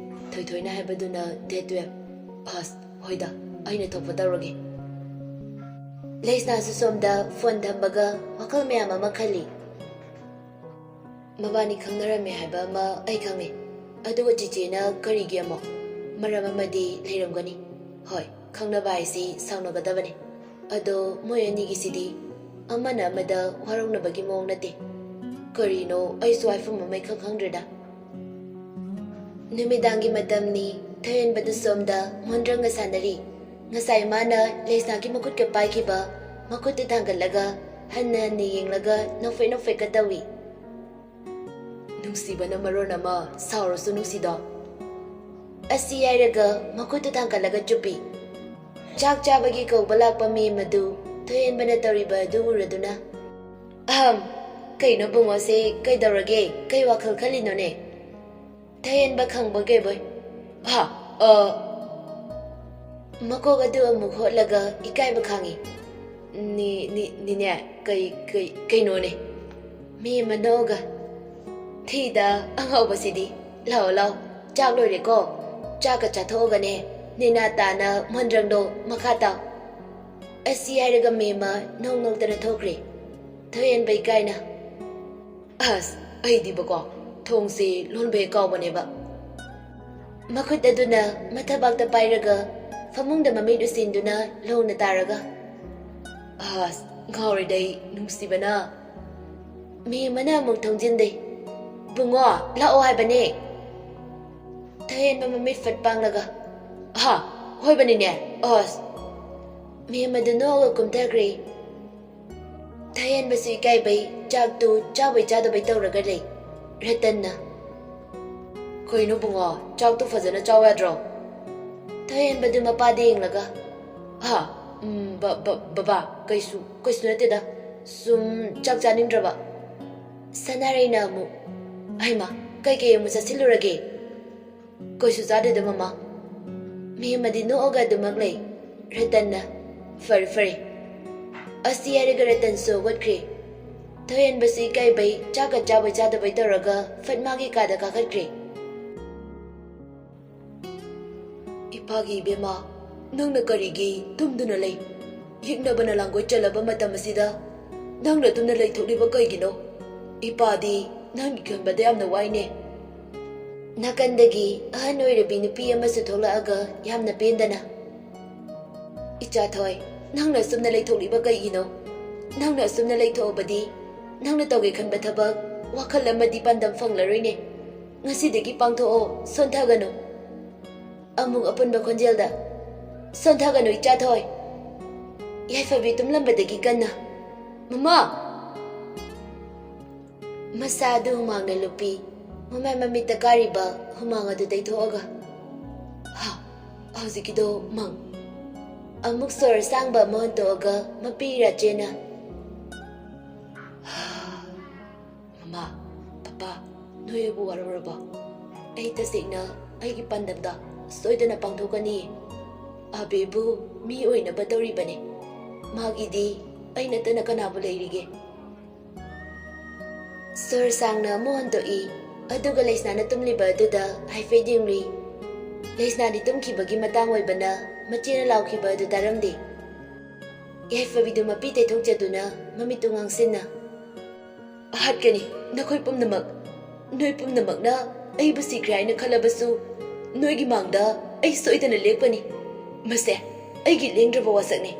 ꯊꯣꯏꯊꯣꯏꯅ ꯍꯥꯏꯕꯗꯨꯅ ꯗꯦꯠ ꯇꯨꯌꯦꯜꯐ꯫ ꯑꯁ, ꯍꯣꯏꯗ, ꯑꯩꯅ ꯊꯣꯛꯄ ꯇꯧꯔꯒꯦ꯫" ꯂꯩꯁꯅꯥꯁꯨ ꯁꯣꯝꯗ ꯐꯣꯟ ꯊꯝꯕꯒ ꯋꯥꯈꯜ ꯃꯌꯥꯝ ꯑꯃ ꯈꯜꯂꯤ꯫ "ꯃꯕꯥꯅꯤ ꯈꯪꯅꯔꯝꯃꯦ ꯍꯥꯏꯕ ꯑꯃ ꯑꯩ ꯈꯪꯉꯦ, ꯑꯗꯨꯒ ꯆꯤꯆꯦꯅ ꯀꯔꯤꯒꯤ ꯑꯃꯨꯛ? ꯃꯔꯝ ꯑꯃꯗꯤ ꯂꯩꯔꯝꯒꯅꯤ꯫ ꯍꯣꯏ, ꯈꯪꯅꯕ ꯍꯥꯏꯁꯤ ꯁꯥꯎꯅꯒꯗꯕꯅꯤ꯫ ꯑꯗꯣ ꯃꯣꯏ ꯑꯅꯤꯒꯤꯁꯤꯗꯤ ꯑꯃꯅ ꯑꯃꯗ ꯋꯥꯔꯧꯅꯕꯒꯤ ꯃꯑꯣꯡ ꯅꯠꯇꯦ꯫ ꯀꯔꯤꯅꯣ, ꯑꯩꯁꯨ ꯍꯥꯏꯐꯝ ꯑꯃ ꯏꯈꯪ ꯈꯪꯗ꯭ꯔꯦꯗ꯫" ꯅꯨꯃꯤꯗꯥꯡꯒꯤ ꯃꯇꯝꯅꯤ꯫ ꯊꯣꯏꯍꯦꯟꯕꯗꯨ ꯁꯣꯝꯗ ꯃꯣꯟꯗ꯭ꯔꯪꯒ ꯁꯥꯟꯅꯔꯤ꯫ ꯉꯁꯥꯏ ꯃꯥꯅ ꯂꯩꯁꯅꯥꯒꯤ ꯃꯈꯨꯠꯀ ꯄꯥꯏꯈꯤꯕ ꯃꯈꯨꯠꯇꯨ ꯊꯥꯡꯒꯠꯂꯒ ꯍꯟꯅ ꯍꯟꯅ ꯌꯦꯡꯂꯒ ꯅꯣꯛꯐꯦꯠ ꯅꯣꯛꯐꯦꯠꯀ ꯇꯧꯏ꯫ "ꯅꯨꯡꯁꯤꯕꯅ ꯃꯔꯣꯟ ꯑꯃ, ꯁꯥꯎꯔꯁꯨ ꯅꯨꯡꯁꯤꯗꯣ꯫" ꯑꯁꯤ ꯍꯥꯏꯔꯒ ꯃꯈꯨꯠꯇꯨ ꯊꯥꯡꯒꯠꯂꯒ ꯆꯨꯞꯄꯤ꯫ ꯆꯥꯛ ꯆꯥꯕꯒꯤ ꯀꯧꯕ ꯂꯥꯛꯄ ꯃꯦꯝ ꯑꯗꯨ ꯊꯣꯏꯍꯦꯟꯕꯅ ꯇꯧꯔꯤꯕ ꯑꯗꯨ ꯎꯔꯗꯨꯅ, "ꯑꯍꯝ, ꯀꯩꯅꯣ ꯕꯨꯡꯉꯣꯁꯦ, ꯀꯩꯗꯧꯔꯒꯦ? ꯀꯩ ꯋꯥꯈꯜ ꯈꯜꯂꯤꯅꯣꯅꯦ?" ꯊꯣꯏꯍꯦꯟꯕ ꯈꯪꯕꯣꯏ ꯀꯩꯕꯣꯏ, "ꯍꯥ, ꯑ꯫" ꯃꯀꯣꯛ ꯑꯗꯨ ꯑꯃꯨꯛ ꯍꯣꯠꯂꯒ ꯏꯀꯥꯏꯕ ꯈꯥꯡꯉꯤ꯫ "ꯅꯤ-, ꯅꯤ-, ꯅꯤꯅꯦ, ꯀꯩ, ꯀꯩ, ꯀꯩꯅꯣꯅꯦ?" ꯃꯦꯝ ꯅꯣꯛꯑꯒ, "ꯊꯤꯗ ꯑꯉꯥꯎꯕꯁꯤꯗꯤ꯫ ꯂꯥꯛꯑꯣ, ꯂꯥꯛꯑꯣ, ꯆꯥꯛ ꯂꯣꯏꯔꯦꯀꯣ? ꯆꯥꯛꯀ ꯆꯥꯊꯣꯛꯑꯒꯅꯦ, ꯅꯦꯅꯥ ꯇꯥꯅ ꯃꯣꯟꯗ꯭ꯔꯪꯗꯣ ꯃꯈꯥ ꯇꯥꯎ꯫" ꯑꯁꯤ ꯍꯥꯏꯔꯒ ꯃꯦꯝꯃ ꯅꯣꯛ ꯅꯣꯛꯇꯅ ꯊꯣꯛꯈ꯭ꯔꯦ꯫ ꯊꯣꯏꯍꯦꯟꯕ ꯏꯀꯥꯏꯅ, "ꯑꯁ, ꯑꯩꯗꯤꯕꯀꯣ, ꯊꯣꯡꯁꯦ ꯂꯣꯟꯕ ꯍꯦꯛ ꯀꯥꯎꯕꯅꯦꯕ꯫" ꯃꯈꯨꯠ ꯑꯗꯨꯅ ꯃꯊꯕꯥꯛꯇ ꯄꯥꯏꯔꯒ ꯐꯃꯨꯡꯗ ꯃꯃꯤꯠ ꯎꯁꯤꯟꯗꯨꯅ ꯂꯣꯡꯅ ꯇꯥꯔꯒ, "ꯑꯁ, ꯉꯥꯎꯔꯦꯗ ꯑꯩ, ꯅꯨꯡꯁꯤꯕꯅ꯫" ꯃꯦꯝꯃꯅ ꯑꯃꯨꯛ ꯊꯣꯡꯖꯤꯟꯗꯩ, "ꯕꯨꯡꯉꯣ, ꯂꯥꯛꯑꯣ ꯍꯥꯏꯕꯅꯦ꯫" ꯊꯣꯏꯍꯦꯟꯕ ꯃꯃꯤꯠ ꯐꯠ ꯄꯥꯡꯂꯒ, "ꯍꯥ, ꯍꯣꯏꯕꯅꯤꯅꯦ, ꯑꯁ꯫" ꯃꯦꯝ ꯑꯗꯨ ꯅꯣꯛꯑꯒ ꯀꯨꯝꯊꯈ꯭ꯔꯦ꯫ ꯊꯣꯏꯍꯦꯟꯕꯁꯨ ꯏꯀꯥꯏꯕꯩ ꯆꯥꯛꯇꯨ ꯆꯥꯕꯩ ꯆꯥꯗꯕꯩ ꯇꯧꯔꯒ ꯂꯩ꯫ ꯔꯇꯟꯅ, "ꯀꯩꯅꯣ ꯕꯨꯡꯉꯣ, ꯆꯥꯛꯇꯣ ꯐꯖꯅ ꯆꯥꯎ ꯌꯥꯗ꯭ꯔꯣ?" ꯊꯣꯏꯍꯦꯟꯕꯗꯨ ꯃꯄꯥꯗ ꯌꯦꯡꯂꯒ, "ꯍꯥ? ꯎꯝ, ꯕ-, ꯕ-, ꯕꯕꯥ, ꯀꯩꯁꯨ, ꯀꯩꯁꯨ ꯅꯠꯇꯦꯗ꯫ ꯁꯨꯝ ꯆꯥꯛ ꯆꯥꯅꯤꯡꯗ꯭ꯔꯕ꯫" ꯁꯅꯥꯔꯩꯅ ꯑꯃꯨꯛ, "ꯍꯩꯃꯥ, ꯀꯩꯀꯩ ꯑꯃꯨꯛ ꯆꯥꯁꯤꯜꯂꯨꯔꯒꯦ?" "ꯀꯩꯁꯨ ꯆꯥꯗꯦꯗ, ꯃꯃꯥ꯫" ꯃꯦꯝꯃꯗꯤ ꯅꯣꯛꯑꯒ ꯑꯗꯨꯃꯛ ꯂꯩ꯫ ꯔꯇꯟꯅ, "ꯐꯔꯦ, ꯐꯔꯦ꯫" ꯑꯁꯤ ꯍꯥꯏꯔꯒ ꯔꯇꯟꯁꯨ ꯍꯧꯒꯠꯈ꯭ꯔꯦ꯫ ꯊꯣꯏꯍꯦꯟꯕꯁꯨ ꯏꯀꯥꯏꯕꯩ ꯆꯥꯛꯀ ꯆꯥꯕꯣꯏ ꯆꯥꯗꯕꯣꯏ ꯇꯧꯔꯒ ꯐꯠ ꯃꯥꯒꯤ ꯀꯥꯗ ꯀꯥꯈꯠꯈ꯭ꯔꯦ꯫ "ꯏꯄꯥꯒꯤ ꯏꯕꯦꯝꯃ, ꯅꯪꯅ ꯀꯔꯤꯒꯤ ꯇꯨꯝꯗꯨꯅ ꯂꯩ? ꯌꯦꯛꯅꯕꯅ ꯂꯥꯡꯒꯣꯏ ꯆꯜꯂꯕ ꯃꯇꯝ ꯑꯁꯤꯗ ꯅꯪꯅ ꯇꯨꯝꯅ ꯂꯩꯊꯣꯛꯂꯤꯕ ꯀꯩꯒꯤꯅꯣ? ꯏꯄꯥꯗꯤ ꯅꯪꯒꯤ ꯈꯟꯕꯗ ꯌꯥꯝꯅ ꯋꯥꯏꯅꯦ꯫" ꯅꯥꯀꯟꯗꯒꯤ ꯑꯍꯟ ꯑꯣꯏꯔꯕꯤ ꯅꯨꯄꯤ ꯑꯃꯁꯨ ꯊꯣꯛꯂꯛꯑꯒ ꯌꯥꯝꯅ ꯄꯦꯟꯗꯅ, "ꯏꯆꯥ ꯊꯣꯏ, ꯅꯪꯅ ꯑꯁꯨꯝꯅ ꯂꯩꯊꯣꯛꯂꯤꯕ ꯀꯩꯒꯤꯅꯣ? ꯅꯪꯅ ꯑꯁꯨꯝꯅ ꯂꯩꯊꯣꯛꯑꯕꯗꯤ ꯅꯪꯅ ꯇꯧꯒꯦ ꯈꯟꯕ ꯊꯕꯛ, ꯋꯥꯈꯜ ꯑꯃꯗꯤ ꯄꯥꯟꯗꯝ ꯐꯪꯂꯔꯣꯏꯅꯦ꯫ ꯉꯁꯤꯗꯒꯤ ꯄꯥꯡꯊꯣꯛꯑꯣ, ꯁꯣꯟꯊꯒꯅꯨ꯫" ꯑꯃꯨꯛ ꯑꯄꯨꯟꯕ ꯈꯣꯟꯖꯦꯜꯗ, "ꯁꯣꯟꯊꯒꯅꯨ ꯏꯆꯥ ꯊꯣꯏ꯫" ꯌꯥꯏꯐꯕꯤ ꯇꯨꯝꯂꯝꯕꯗꯒꯤ ꯀꯟꯅ, "ꯃꯃꯥ!" ꯃꯁꯥ ꯑꯗꯨ ꯍꯨꯃꯥꯡꯅ ꯂꯨꯞꯄꯤ꯫ ꯃꯃꯥꯏ ꯃꯃꯤꯠꯇ ꯀꯥꯔꯤꯕ ꯍꯨꯃꯥꯡ ꯑꯗꯨ ꯇꯩꯊꯣꯛꯑꯒ, "ꯍꯥ, ꯍꯧꯖꯤꯛꯀꯤꯗꯣ ꯃꯪ꯫" ꯑꯃꯨꯛ ꯁꯣꯔ ꯑꯁꯥꯡꯕ ꯑꯃ ꯍꯣꯟꯇꯣꯛꯑꯒ ꯃꯄꯤ ꯏꯔꯥ ꯆꯦꯅ, "ꯃꯃꯥ, ꯄꯄꯥ, ꯅꯣꯏ ꯑꯩꯕꯨ ꯋꯥꯔꯧꯔꯕꯣ? ꯑꯩ ꯇꯁꯦꯡꯅ ꯑꯩꯒꯤ ꯄꯥꯟꯗꯝꯗ ꯁꯣꯏꯗꯅ ꯄꯥꯡꯊꯣꯛꯀꯅꯤ꯫ ꯑꯕꯦꯕꯨ ꯃꯤ ꯑꯣꯏꯅꯕ ꯇꯧꯔꯤꯕꯅꯤ꯫ ꯃꯥꯒꯤꯗꯤ ꯑꯩ ꯅꯠꯇꯅ ꯀꯅꯥꯕꯨ ꯂꯩꯔꯤꯒꯦ?" ꯁꯣꯔ ꯁꯥꯡꯅ ꯑꯃꯨꯛ ꯍꯣꯟꯗꯣꯛꯏ, ꯑꯗꯨꯒ ꯂꯩꯁꯅꯥꯅ ꯇꯨꯝꯂꯤꯕ ꯑꯗꯨꯗ ꯍꯥꯏꯐꯦꯠ ꯌꯦꯡꯂꯨꯏ꯫ ꯂꯩꯁꯅꯥꯗꯤ ꯇꯨꯝꯈꯤꯕꯒꯤ ꯃꯇꯥꯡ ꯑꯣꯏꯕꯅ ꯃꯆꯦꯅ ꯂꯥꯎꯈꯤꯕ ꯑꯗꯨ ꯇꯥꯔꯝꯗꯦ꯫ ꯌꯥꯏꯐꯕꯤꯗꯨ ꯃꯄꯤ ꯇꯩꯊꯣꯛꯆꯗꯨꯅ ꯃꯃꯤꯠꯇꯨ ꯉꯥꯡꯁꯤꯟꯅ, "ꯍꯥꯠꯀꯅꯤ, ꯅꯈꯣꯏ ꯄꯨꯝꯅꯃꯛ꯫ ꯅꯣꯏ ꯄꯨꯝꯅꯃꯛꯅ ꯑꯩꯕꯨ ꯁꯤꯈ꯭ꯔꯦ ꯍꯥꯏꯅ ꯈꯜꯂꯕꯁꯨ, ꯅꯣꯏꯒꯤ ꯃꯥꯡꯗ ꯑꯩ ꯁꯣꯏꯗꯅ ꯂꯦꯞꯀꯅꯤ꯫ ꯃꯁꯦ ꯑꯩꯒꯤ ꯂꯦꯡꯗ꯭ꯔꯕ ꯋꯥꯁꯛꯅꯤ꯫"